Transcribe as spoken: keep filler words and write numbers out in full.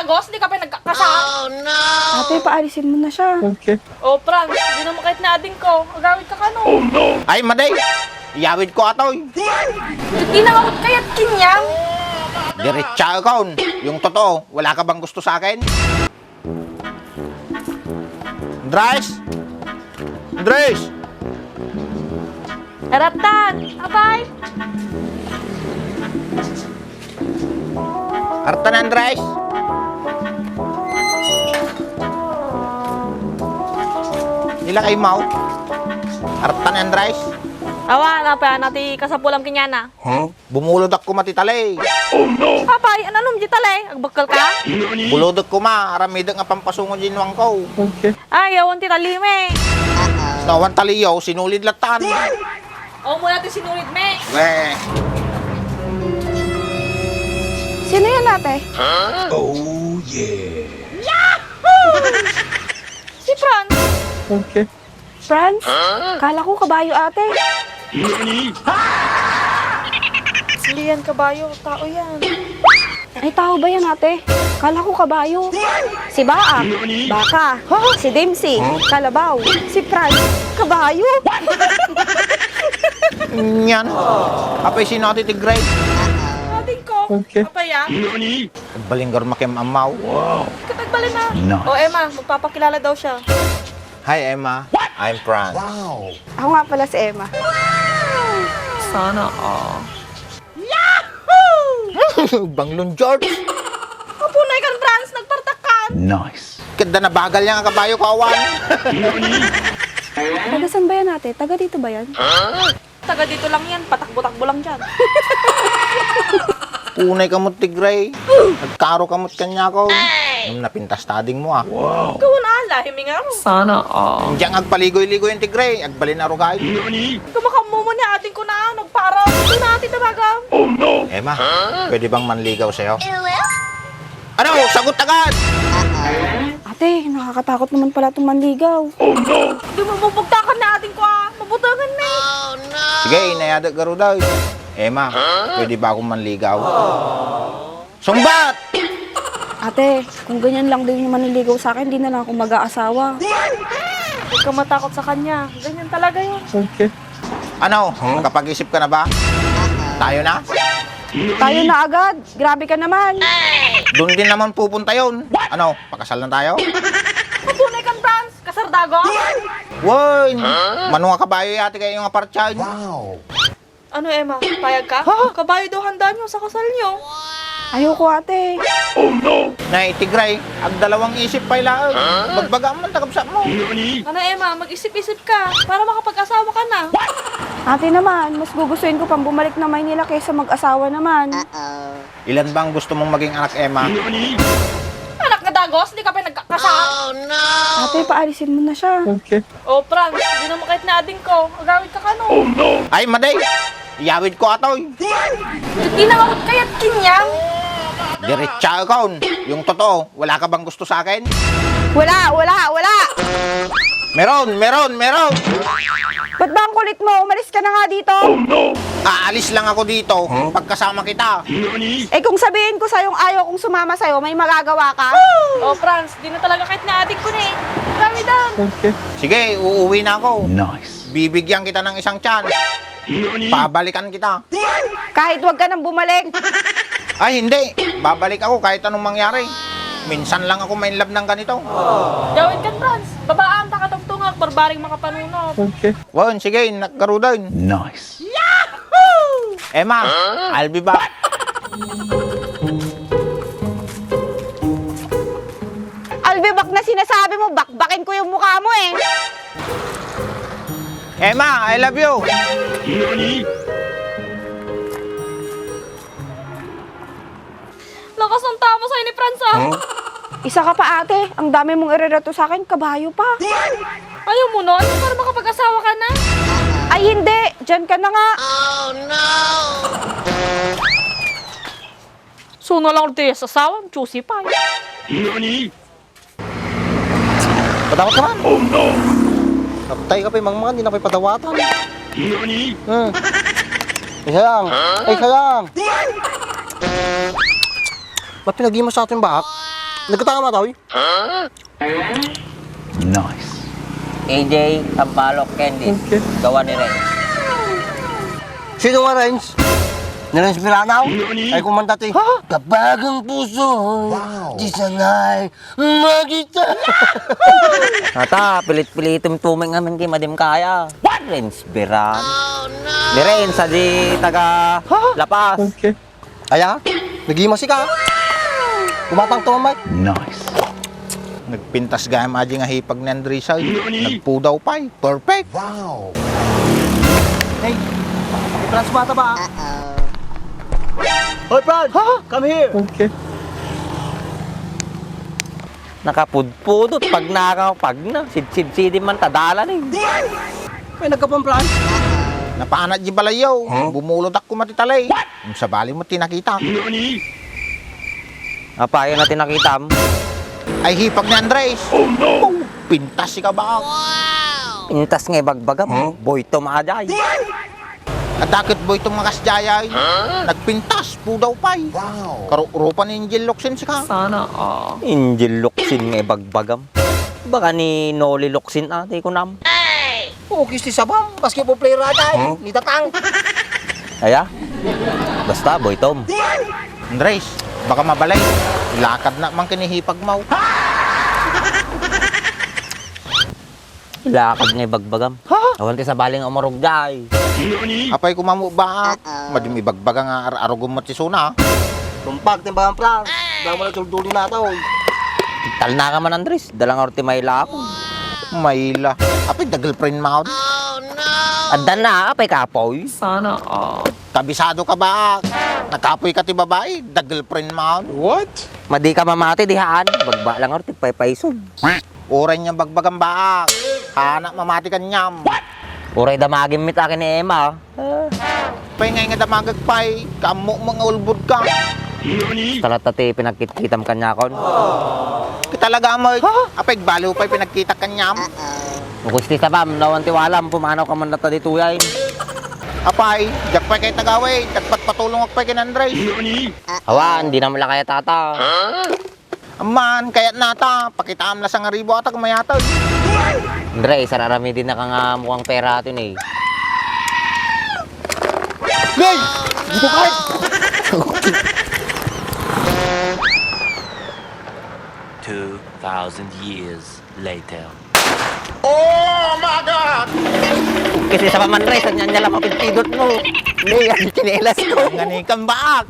Gos, di ka pay nagkakasal? Ate, paalisin mo na siya. O, Franz, di na makait ni ading ko. Agawid ka kano? Ay, madi! Iyawid ko atoy. Di na ako kayat kinyam. Diretsa akon. Yung totoo, wala ka bang gusto sa akin? Andres? Andres! Aratan! Apay! Aratan, Andres! Nila kay Mau? Aratan, Andres? Awan, apay, ano ti kasapulam kenyana? Bumulodek koma ti tali. Apay, an-anom ti tali? Agbakkel ka? Bulodek koma, aramidek nga pampasungod ti nuangko. Ay, awan ti tali, me. No, awan taliyo, sinulid latan. Awan mo na ti sinulid, me. We. Sino yan, ate? Oh, yeah. Si Franz. Franz? Kala ko kabayo, ate. Hindi yan kabayo, tao yan. Ay, tao ba yan, ate? Kala ko kabayo. Si Baak, baka. Si Dimsi, kalabaw. Si Franz, kabayo. Nyan. Apay, sino ati ti Gray? Ating ko. Apay, ah. Agbalin garo makiam-amaw. Ikatagbalin na. Nice. O, Emma, magpapakilala daw siya. Hi, Emma. I'm Franz. Ako nga pala si Emma. Sana all. Banglon George. Apo na ikan, Franz, nagpartakkan. Nice. Kada nabagal niya nga kabayo ko awan. Taga saan ba yan, ate? Taga dito ba yan? Taga dito lang yan, patakbo-takbo lang dyan. Punay kamot ti Gray. Nagkaro kamot kaniako. Ngem napintas ta ading mo, ah. Kawan ala, himingaro. Sana all. Diyan agpaligoy-ligoy ti Gray, agbalin a rugay. Kumakammo mo ni ading ko na, nagpara. Ito na, ati tabagam. Emma, pwede bang manligaw sa'yo? Ano? Sagot agad! Ate, nakakatakot naman pala itong manligaw. Di mo mabugtakan na ading ko, ah. Mabutangan na, eh. Sige, inayada garo daw. Emma, pwede ba akong manligaw? Sungbat! Ate, kung ganyan lang din yung manliligaw sa akin, di na lang ako mag-aasawa. Huwag ka matakot sa kanya. Ganyan talaga yun. Ano? Nakapag-isip ka na ba? Tayo na? Tayo na agad. Grabe ka naman. Doon din naman pupunta yun. Ano? Pakasal na tayo? Matunay kang Franz. Kasardago? Woy! Mano nga kabayo yati kayo nga partyan? Ano, Emma? Payag ka? Kabayo daw handa nyo sa kasal nyo. Ayoko, ate. Nay, ti Gray, agdalawang isip pay laeng. Magbaga man ta kabsat mo. Ano, Emma? Mag-isip-isip ka para makapag-asawa ka na. Ate naman, mas gugustuhin ko pang bumalik na Maynila kaysa mag-asawa naman. Ilan ba ang gusto mong maging anak, Emma? Anak nga dagos, di ka pa nagkakasal. Ate, paalisin mo na siya. O, Franz, di na makait ni ading ko. Agawid ka kano? Ay, madi! Iyawid ko atoy. Di na ako kayat kinyam. Diretsa akon. Yung totoo, wala ka bang gusto sa akin? Wala, wala, wala. Meron, meron, meron. Ba't ba ang kulit mo? Umalis ka na nga dito. Aalis lang ako dito pagkasama kita. Eh, kung sabihin ko sa'yong ayaw kong sumama sa'yo, may magagawa ka? O, Franz, di na talaga kahit na adik ko na eh. Kami doon. Sige, uuwi na ako. Nice. Bibigyan kita ng isang chance. Pabalikan kita. Kahit wag ka nang bumalik. Ay, hindi. Babalik ako kahit anong mangyari. Minsan lang ako ma-inlove ng ganito. Gawin kan, Franz. Babaan ta katungtungag, barbaring makapanunot. Wan, sige, nagkarudan. Nice. Emma, I'll be back. I'll be back na sinasabi mo, bakbakin ko yung mukha mo eh. Emma, I love you. Lakas ng tama sa'yo ni Franz, ah. Isa ka pa, ate. Ang dami mong irereto sa akin, kabayo pa. Ayaw mo nun? Para makapag-asawa ka na? Ay, hindi. Diyan ka na nga. Suno lang ulit sa asawa, juicy pa. Patawat ka man. Patay ka pa, Mang Mang, di na pa patawatan. Hmm. Isa lang. Ay, isa lang. Ba't pinag-imas sa ating bahak? Nagkatanga mata, oy. Nice. A J Sampaloc Candies. Okay. Gawa ni Renz. Sino nga Renz? Ni Renz Miranaw? Ay, kumanta ti, ha? Kabagang puso. Wow. Di sanay magita. Ata, pilit-pilitim tumeng amin kay madim kaya. What? Renz Biran. Oh, no. Ni Renz, di taga, ha? La Paz. Okay. Aya, nagimasi ka. Kumatang to, Mike. Nice. Nagpintas gayam adi nga hipag ni Andres ay. Nani? Nagpudaw pay. Perfect. Wow. Hey, may plans mo ata ba? Hoy, Brad! Ha? Come here! Okay. Nakapudpudot, pagna ka, pagna. Sidsid-sidin man, tadalan eh. May nagkapamplan? Napaanat di balayo. Huh? Bumulot ako mati talay. What? Ang sabali mo, tinakita. Nani? Apay na tinakitam? Ay, hipag ni Andres. Oh, no! Pintas si kabak. Wow! Pintas nga ibagbagam. Huh? Boy, tumajay. Adda ket boy tum nga kasdiay. Huh? Nagpintas, pudaw pay. Wow. Karurupa ni Angel Locsin sika. Sana all. Angel Locsin nga ibagbagam. Baka ni Noli Locsin ati kunam. Ukis ti sabam, basketball player ata, eh. Huh? Ni Tatang. Aya? Basta, boy tum. Andres, baka mabalay. Ilakad na man kinihipag mo. Lakad nga ibagbagam. Ha? Awan ti sabali nga umarog jay. Apay, kumamo ba? Uh-oh. Madim ibagbaga nga ar-, arugom met ti suna. Tumpak, timbangan, Franz. Damo na tulduli na to. Talna ka man, Andres. Dalang arti Mayla ako. Mayla. Apay, da girlfriend mo? Oh, no! Adda na, apay kapoy. Sana all. Kabisado ka ba? Nakapoy ka ti babae, da girlfriend mo? What? Madi ka mamati, di haan. Bagba lang arti, paypayson. Uray nga bagbagam baak. Haanak mamati kaniam. Uray damagim met akin ni Emma. Ah. Pay ngay nga damagek pay, kaammo mo nga ulbod ka. Basta latta ti pinagkitkitam kaniakon. Kita talaga mo, ha? Apay, baliw pay pinagkitak kaniam. Ukus ti sabam, nawan ti walam, pumanaw ka man latta ditoy ay. Apay, diak pay kay tagaway, dagpatpatulongak pay ken Andres. Awan, di naman lang kaya tata. Amman, kayat nata, pakitaam la sangaribu atag mayatag. Andre, sararamidin na ka nga mukhang pera atin eh. Nay! Dito ka! Two thousand years later. Oh my God! Kasi sa pamanre, sa niya niya lang mapipidot mo. Hindi, yan yung tsinelas ko. Ngani kang baak.